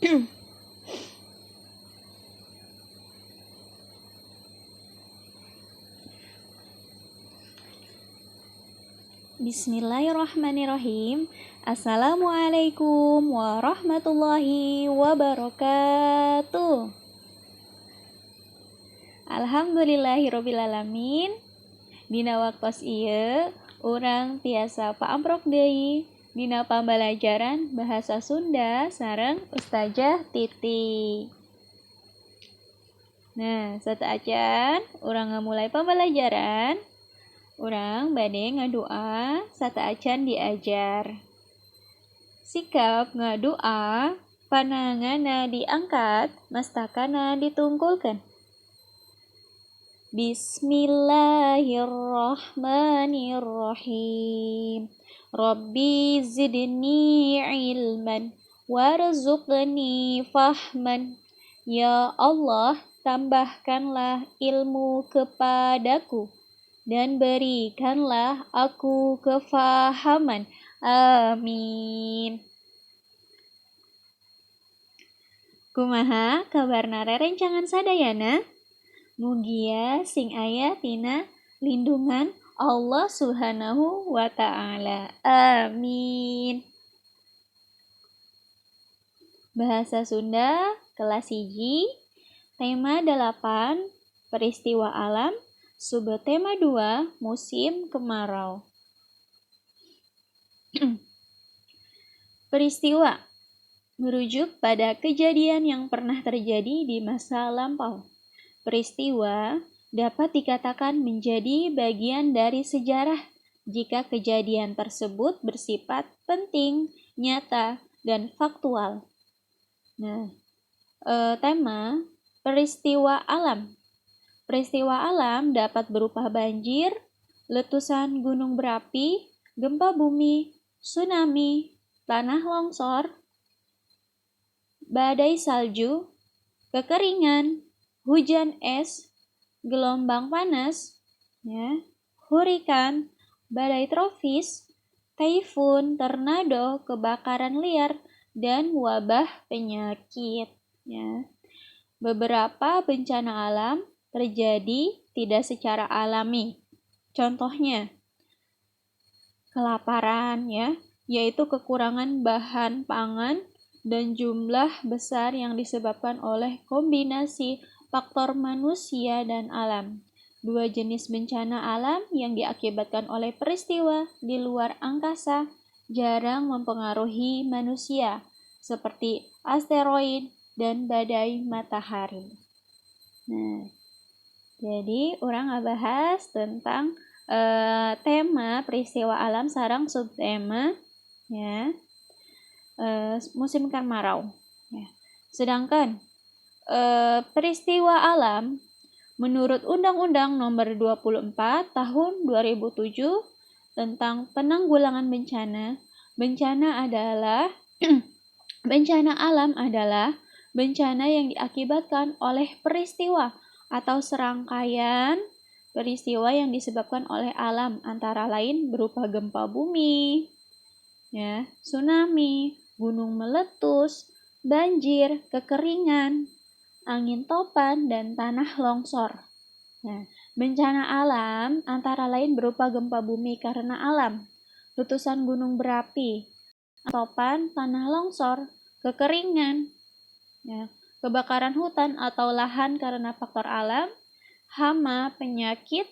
Bismillahirrahmanirrahim. Assalamualaikum warahmatullahi wabarakatuh. Alhamdulillahirobbilalamin. Dina waktos ieu urang tiasa paamprok deui dina pambalajaran bahasa Sunda sareng Ustazah Titi. Nah, sateuacan urang ngamulai pambalajaran. Urang bade ngadua sateuacan diajar. Sikap ngadua pananganna diangkat, mastakana ditungkulkeun. Bismillahirrahmanirrahim. Rabbi zidni ilman warzuqni fahman. Ya Allah, tambahkanlah ilmu kepadaku dan berikanlah aku kefahaman. Amin. Kumaha kabarna rerencangan sadayana? Mugia sing aya tina lindungan Allah Subhanahu wa ta'ala. Amin. Bahasa Sunda kelas 1, tema 8, peristiwa alam, subtema 2, musim kemarau. Peristiwa merujuk pada kejadian yang pernah terjadi di masa lampau. Peristiwa dapat dikatakan menjadi bagian dari sejarah jika kejadian tersebut bersifat penting, nyata, dan faktual. Nah, tema peristiwa alam. Peristiwa alam dapat berupa banjir, letusan gunung berapi, gempa bumi, tsunami, tanah longsor, badai salju, kekeringan, hujan es, gelombang panas, ya, hurikan, badai tropis, taifun, tornado, kebakaran liar, dan wabah penyakit. Ya. Beberapa bencana alam terjadi tidak secara alami. Contohnya, kelaparan, ya, yaitu kekurangan bahan pangan dan jumlah besar yang disebabkan oleh kombinasi faktor manusia dan alam. Dua jenis bencana alam yang diakibatkan oleh peristiwa di luar angkasa jarang mempengaruhi manusia, seperti asteroid dan badai matahari. Nah, jadi urang ngabahas tentang tema peristiwa alam sareng subtema, ya, musim kemarau. Ya. Sedangkan peristiwa alam menurut Undang-Undang Nomor 24 Tahun 2007 tentang Penanggulangan Bencana, bencana adalah bencana alam adalah bencana yang diakibatkan oleh peristiwa atau serangkaian peristiwa yang disebabkan oleh alam, antara lain berupa gempa bumi, ya, tsunami, gunung meletus, banjir, kekeringan, angin topan, dan tanah longsor. Nah, bencana alam antara lain berupa gempa bumi karena alam, letusan gunung berapi, topan, tanah longsor, kekeringan, ya, kebakaran hutan atau lahan karena faktor alam, hama, penyakit,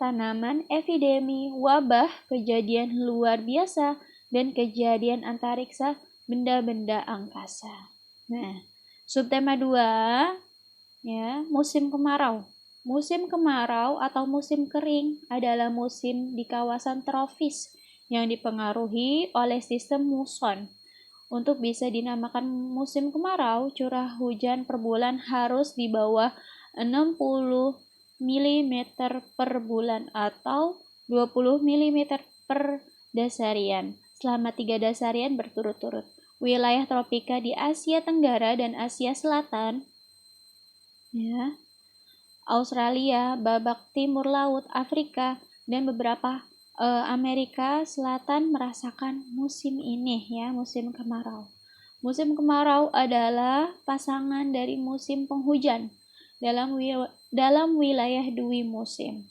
tanaman, epidemi, wabah, kejadian luar biasa, dan kejadian antariksa benda-benda angkasa. Nah, subtema 2, ya, musim kemarau. Musim kemarau atau musim kering adalah musim di kawasan tropis yang dipengaruhi oleh sistem muson. Untuk bisa dinamakan musim kemarau, curah hujan per bulan harus di bawah 60 mm per bulan atau 20 mm per dasarian selama 3 dasarian berturut-turut. Wilayah tropika di Asia Tenggara dan Asia Selatan, ya, Australia, babak timur laut, Afrika, dan beberapa Amerika Selatan merasakan musim ini, ya, musim kemarau. Musim kemarau adalah pasangan dari musim penghujan dalam wilayah dwi musim.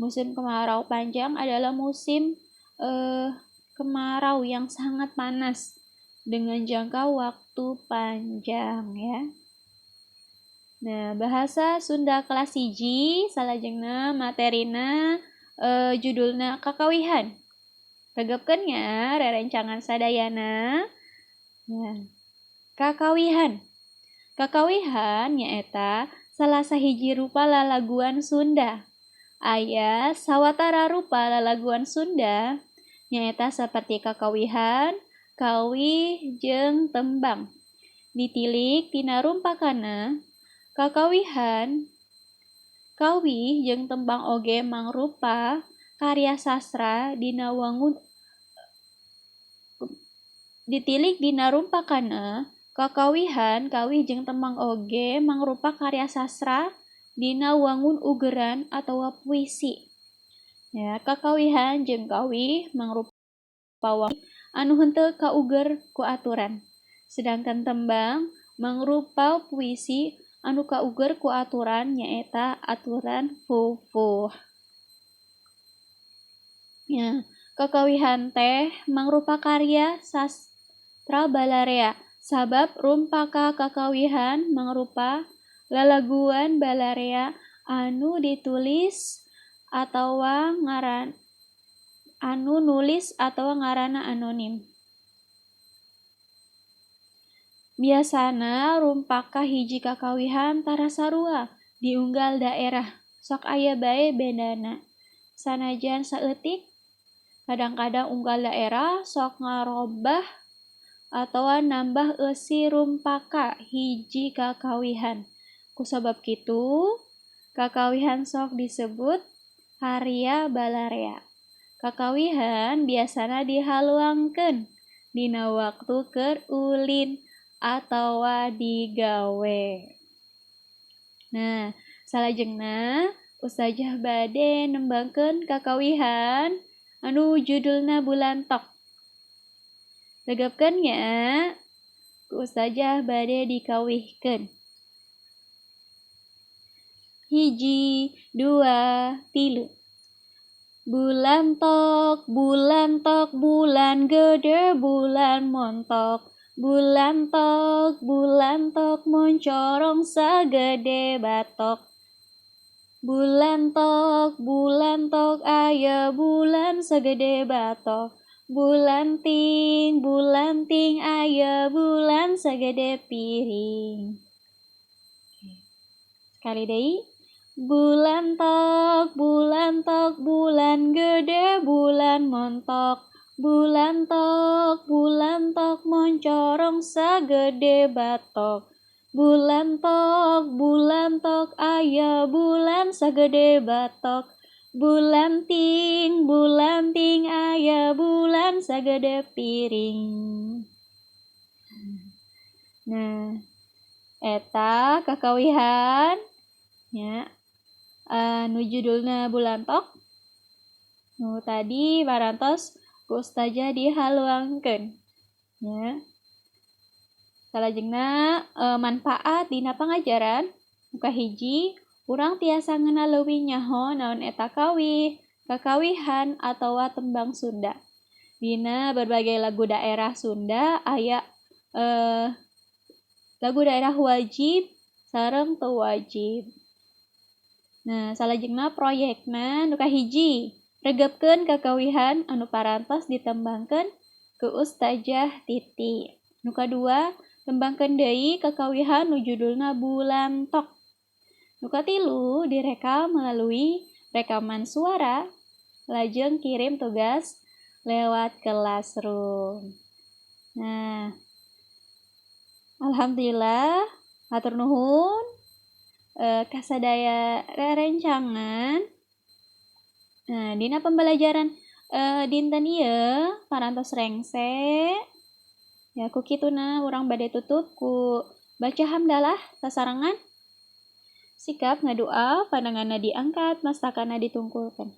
Musim kemarau panjang adalah musim kemarau yang sangat panas dengan jangka waktu panjang ya. Nah, bahasa Sunda kelas 1 salajengna materina judulna kakawihan. Regepkeun nya rerencangan sadayana. Nah, kakawihan. Kakawihan nyaeta salah sahiji rupa lalaguan Sunda. Aya sawatara rupa lalaguan Sunda nyaeta saperti kakawihan, kawih jeung tembang. Ditilik tina rumpakana, kakawihan, kawih jeung tembang oge mangrupa karya sastra dina wangun. Ditilik dina rumpakana, kakawihan, kawih jeung tembang oge mangrupa karya sastra dina wangun ugeran atawa puisi. Ya, kakawihan jeung kawih mangrupa wangun anu henteu kauger ku aturan. Sedangkan tembang mangrupa puisi anu kauger ku aturan nyaeta aturan fufuh. Ya, kakawihan teh mangrupa karya sastra balarea sabab rumpaka kakawihan mangrupa lalaguan balarea anu ditulis atawa ngaran anu nulis atawa ngaranna anonim. Biasana rumpaka hiji kakawihan tara sarua di unggal daerah, sok aya bae bedana. Sanajan saeutik, kadang-kadang unggal daerah sok ngarobah atawa nambah eusi rumpaka hiji kakawihan. Kusabab kitu, kakawihan sok disebut karya balarea. Kakawihan biasana dihaluangkeun dina waktu keur ulin atawa digawe. Nah, salajengna Ustazah bade nembangkeun kakawihan anu judulna Bulantok. Regepkeun nya, ku Ustazah bade dikawihkeun. 1, 2, 3. Bulantok, bulantok, bulan gede, bulan montok. Bulantok, bulantok, moncorong sagede batok. Bulantok, bulantok, aya bulan sagede batok. Bulanting, bulanting, aya bulan sagede piring. Sekali deui. Bulantok, bulantok, bulan gede, bulan montok. Bulantok, bulantok, moncorong sagede batok. Bulantok, bulantok, aya bulan sagede batok. Bulanting, bulanting, aya bulan sagede piring. Nah, eta kakawihan nya nu judulna Bulantok. Nu tadi parantos ku Ustazah dihaluangkeun nya. Salajengna manfaat dina pangajaran muka hiji, urang tiasa ngeunal leuwih nyaho naon eta kawih, kakawihan atawa tembang Sunda. Dina berbagai lagu daerah Sunda aya lagu daerah wajib sareng teu wajib. Nah, salajengna proyekna nu kahiji, regepkeun kakawihan anu parantos ditembangkeun ku Ustazah Titi. Nu kadua, tembangkeun deui kakawihan nu judulna Bulantok. Nu katilu, direkam melalui rekaman suara, lajeng kirim tugas lewat classroom. Nah, alhamdulillah, hatur nuhun kasadaya rerencangan. Nah, dina pembelajaran dinten ieu parantos rengse. Ya, ku kituna urang bade tutup ku baca hamdalah sasarengan. Sikap ngadua, pandanganna diangkat, mastakana ditungkulkeun.